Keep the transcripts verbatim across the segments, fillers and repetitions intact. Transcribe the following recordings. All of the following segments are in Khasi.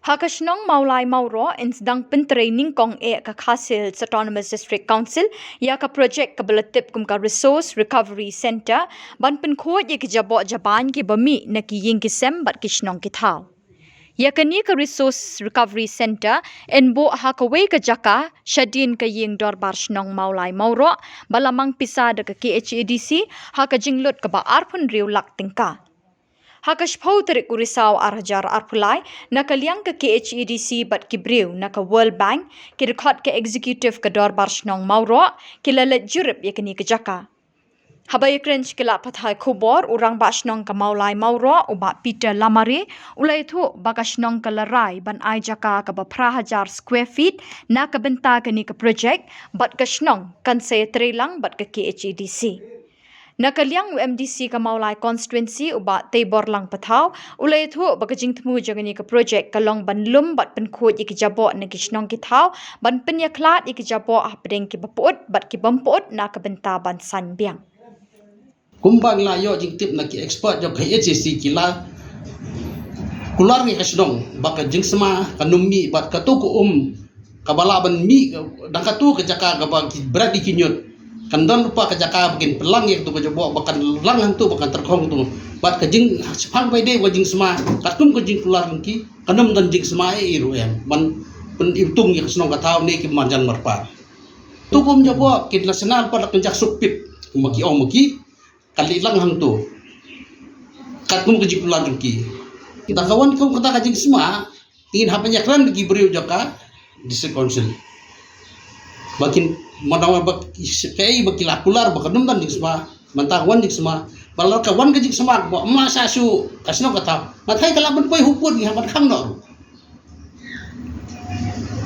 Ha ka shnong Mawlai Mawroh, yn sdang pyntrei nyngkong eh ka Khasi Hills Autonomous District Council ïa ka projek kaba la tip kum ka Resource Recovery Centre, ban pynkhuid ïa ki jaboh jaban kiba mih na ki ïing ki sem bad ki shnong ki thaw. Ïa kane ka Resource Recovery Centre yn buh ha kawei ka jaka shadien ka ïing dorbar shnong Mawlai Mawroh, ba la mang pisa da ka K H A D C ha ka jinglut kaba arphew hynriew lak tyngka. Ha ka shiphew tarik u Risaw ar hajar arphew lai, na ka liang ka K H A D C bad ki briew na ka World Bank, ki dkhot ka executive ka dorbar shnong Mawroh, ki la leit jurip ïa kane ka jaka. Haba ïakren sha ki lad pathai khubor, u rangbah shnong ka Mawlai Mawroh, u Bah Peter Lamare, u la ïathuh ba ka shnong ka la rai ban ai jaka kaba phra hajar square feet na ka bynta kane ka projek, bad ka shnong kan sa ïatrei lang bad ka K H A D C. Na ka liang u M D C ka Mawlai constituency, u Bah Teibor Lang Pathaw, u la ïathuh ba ka jingthmu jong kane ka projek ka long ban lum bad pynkhuid ïa ki jaboh na ki shnong ki thaw, ban pynïakhlad ïa ki jaboh hapdeng kiba pyut bad ki bym pyut na ka bynta ban saiñ biang. Kumba ngi la ïoh jingtip na ki expert jong ka K H A D C, ki la kular ngi ka shnong ba ka jingsma kan ym mih bad katu ka um kaba lah ban mih, dang katu ka jaka kaba ki bret ïa ki ñiut, kan don lypa ka jaka ba kin pynlang ïa katu ka jaboh, ba kan lang hangtu, ba kan tyrkhong tu. Bad ka jing, shaphang ba ïadei ba ka jingsma, katkum ka jingkular jong ki, kan ym don jingsma ei ei ruh em ban pyn-, iwtung ïa ka shnong ka thaw ne ki marjan marpa. Tu kum jaboh ki la sna lypa la kynjah suk pit, kumba ki ong ma ki, kan leit lang hangtu, katkum ka jingkular jong ki. Da ka wan kum kata ka jingsma, te ngin hap ban ïakren da ki briew jong ka District Council. Ba kin, mynta ba ki, kaei ba ki la kular ba kan ym don jingsma, mynta ka wan jingsma, ba lada ka wan ka jingsma ba ym lah shuh ka shnong ka thaw, nga tharai ka lah ban poi ha u pud, ngi hap ban khang noh ruh.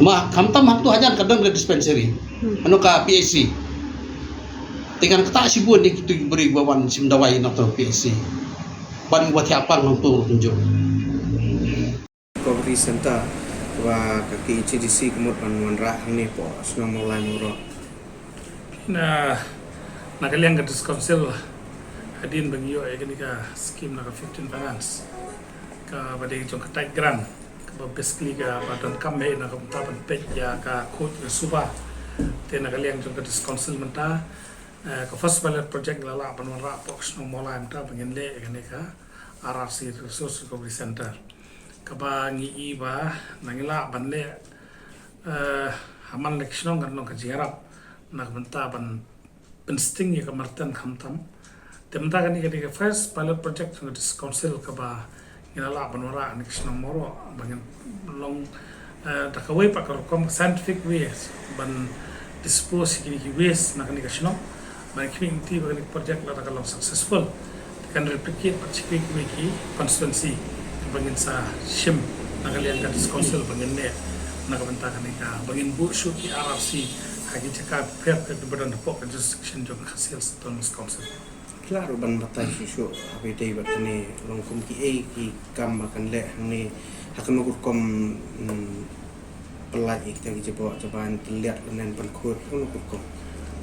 Ma, khamtam hangtu hajan ka don ka dispensary. Hmm. Hano ka P H C. Te kan ktah shibun ïa kitu ki briew ba wan shim dawai na ka P H C. Ban ba thiah pang hangtu ruh kumjuh. Recovery Center ba ka K H A D C ka mut ban wanrah hangne hapoh shnong Mawlai Mawroh. Na, na ka liang ka District Council, hadien ba ngi ïoh ïa kane ka scheme na ka fifteen Finance, kaba dei jong ka tied grant, kaba basically kaba donkam eh na ka bynta ban peit ïa ka khuid ka suba. Te na ka liang jong ka District Council mynta, eh, ka first pilot project la lah ban wanrah hapoh ka shnong Mawlai mynta ba ngin leh ïa kane ka R R C, Resource Recovery Center, kaba ngi i ba na ngi lah ban leh, eh, ha man la ki shnong kan long ka jingïarap na ka bynta ban pynsting ïa ka marten khamtam. Te mynta kane ka dei ka first pilot project jong ka District Council kaba ngi la lah ban wanrah ha kane ka shnong Mawroh, ba ngin long, eh, da kawei pat ka rukom ka scientific way ban dispose ïa kine ki waste na kane ka shnong. Ba ngi khmih lynti ba kane ka project lada ka long successful, te kan replicate pat sha kiwei kiwei ki constituency ba ngin sa shim na ka liang ka District Council ba ngin leh na ka bynta kane ka, ba ngin buh shuh ki R R C ha ki jaka pher pher kiba don hapoh ka jurisdiction jong ka Khasi Hills Autonomous Council. Ki lah ruh ban batai shuh shuh haba ïadei bad kane, long kum kiei ki kam ba kan leh hangne, ha kano ka rukom, mm, pyllait ïa kita ki jaboh jaban, tylliat lane pynkhuid, ha kano ka rukom?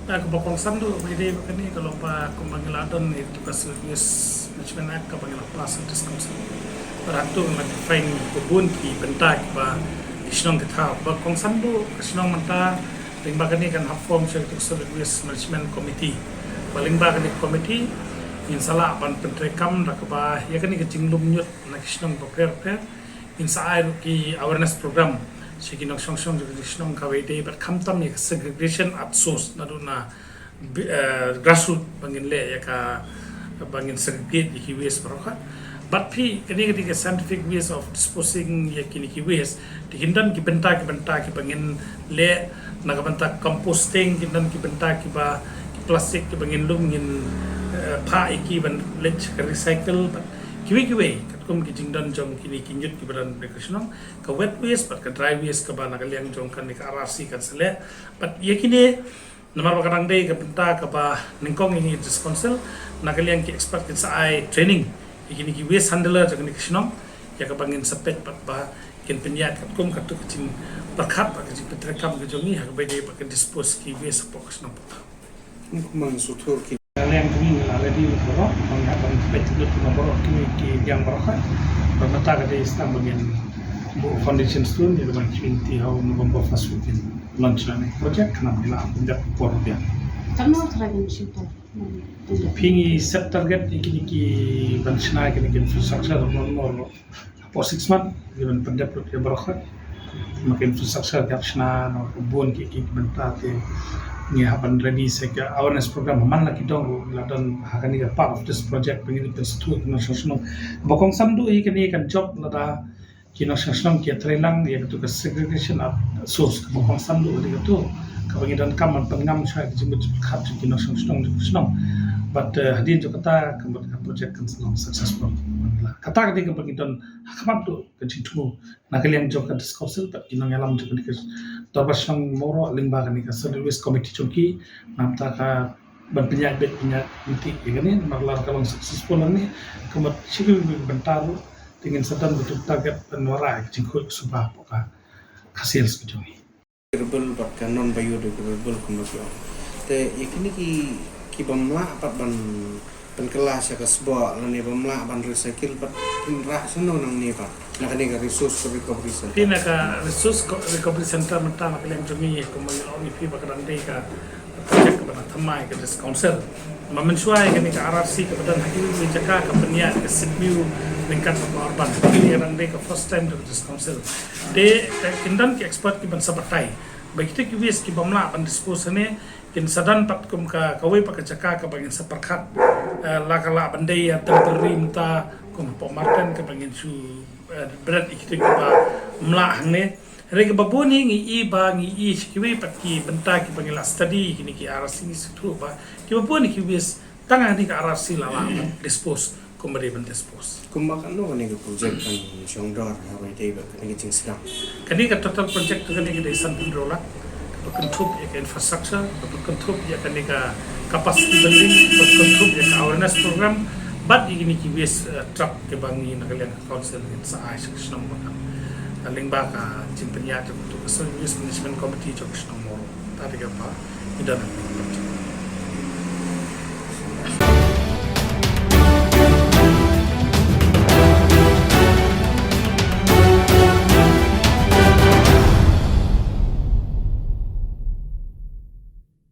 Ah, kaba kongsan duh ba ïadei bad kane ka long ba kumba ngi la don ïa katu ka solid waste management act kaba ngi la pass ha District Council. Bad hangtu ngi la define bun ki bynta kiba ki shnong ki thaw. Kaba kongsan duh ka shnong mynta, lyngba kane kan hap form sha katu ka solid waste management committee. Ba lyngba kane ka committee ngin sa lah ban pyntreikam da kaba ïa kane ka jinglum ñiut na ki shnong bapher bapher. Ngin sa ai ruh ki awareness program sha ki nongshong shnong jong ka shnong kaba ïadei bad khamtam ïa ka segregation at source, naduh na bi-, eh, grassroot ba ngin leh ïa ka, ba ngin segregate ïa ki waste baroh. Bad phi, kane ka dei ka scientific ways of disposing ïa kine ki waste. Te kin don ki bynta ki bynta kiba ngin leh na ka bynta composting, kin don ki bynta kiba, ki plastic kiba ngin lum ngin, eh, phah ïa ki ban leit ka recycle, bad kiwei kiwei katkum ki jingdon jong kine ki ñiut kiba don ha ka shnong. Ka wet waste bad ka dry waste kaba na ka liang jong kane ka R R C kan sa leh. Bad ïa kine, namar ba ka dang dei ka bynta kaba nyngkong ïa ngi District Council, na ka liang ki expert kin sa ai training ïa kine ki waste handler jong kane ka shnong, ïa kaba ngin sa peit bad ba kin pynïaid katkum katu ka jingpyrkhat bad ka jingpyntreikam ka jong ngi ha kaba ïadei bad ka dispose ki waste hapoh ka shnong. Kumba ngi sngewthuh ki, ka liang jong ngi la ready baroh, ba ngi hap ban peit lut baroh kine ki liang baroh. Bad mynta ka dei sdang ba ngin Foundation stone ïa ka ban twenty ha u November first week in launch na ne project, khnang ba ngin lah ban dep por biang. Katno trai ban shim por? Phi, ngi set target ïa kine ki ban shna kine ki infrastructure, no, no, no. Hapoh six month ngi ban pyndep lut ïa baroh. Ma ka infrastructure ka shna, no, ka bun ki, ki bynta te ngi hap ban ready sa ka awareness program. Man la ki dong ruh la don ha kane ka part of this project, ba ngin pynsngewthuh ki nongshong shnong. Ba kongsan duh ïa kane ka job lada ki nongshong shnong ki ïatreilang ïa katu ka segregation at source, kaba kongsan duh ïa katu, kaba ngi donkam ban pynngam shuwa ïa ka jingmut jingpyrkhat jong ki nongshong shnong jong ka shnong. But, eh, hadien jong kata ka mut ka project kan sa long successful. Kata ka dei kaba ngi don ha khmat duh ka jingthmu na ka liang jong ka District Council bad ki nongïalam jong kane ka Dorbar Shnong Mawroh lyngba kane ka Solid Waste Committee jong ki, namar ka ban pynïaid beit pynïaid lynti ïa kane, namar lada ka long successful hangne, ka mut shi kaei kaei ka bynta ruh, te ngin sa don katu ka target ban wanrah ïa ka jingkhuid suba hapoh ka, ka sales ka jong ngi. Degradable bad ka non biodegradable kumba ki ong. Te ïa kine ki, ki bym lah pat ban pynkylla sha ka sboh lane bym lah ban recycle pat, phin rah shano nangne pat na kane ka resource recovery center? Phi, na ka resource co-, recovery center mynta na ka liang jong ngi, kumba ngi la ong ïa phi ba ka dang dei ka project kaba na thymmai ka District Council. Ba mynshuwa ïa kane ka R R C kaba don ha kiwei kiwei ki jaka ka pynïaid ka C P U ryngkat bad ka urban. Kane ka dang dei ka first time ka District Council. Te, te kin don ki expert ki ban sa batai ba kita ki waste ki bym lah ban dispose hangne, kin sa don pat kum ka, kawei pat ka jaka kaba ngin sa pyrkhat, eh, la ka lah ban dei ïa temporary mynta kum hapoh Marten kaba ngin shu, eh, bret ïa kita kiba ym lah hangne. Hynrei kaba bun hi ngi i ba ngi i sha kiwei pat ki bynta kiba ngi la study kine ki R R C, ngi sngewthuh ba kiba bun hi ki waste tang hangne ka R R C la lah ban dispose kumba dei ban dispose. Kumba katno kane ka project kan shong dor ha kaba ïadei bad kane ka jingsdang? Kane ka total project kane ka dei sanphew hynriew lak, kaba kynthup ïa ka infrastructure, kaba kynthup ïa kane ka capacity building, kaba kynthup ïa ka awareness program, bad ïa kine ki waste, eh, truck kiba ngi na ka liang ka council ngin sa ai sha ka shnong ba kan, eh, lyngba ka jingpynïaid jong katu ka Solid Waste Management Committee jong ka shnong Mawroh. Kata dei kaba ngi don ha kane ka project.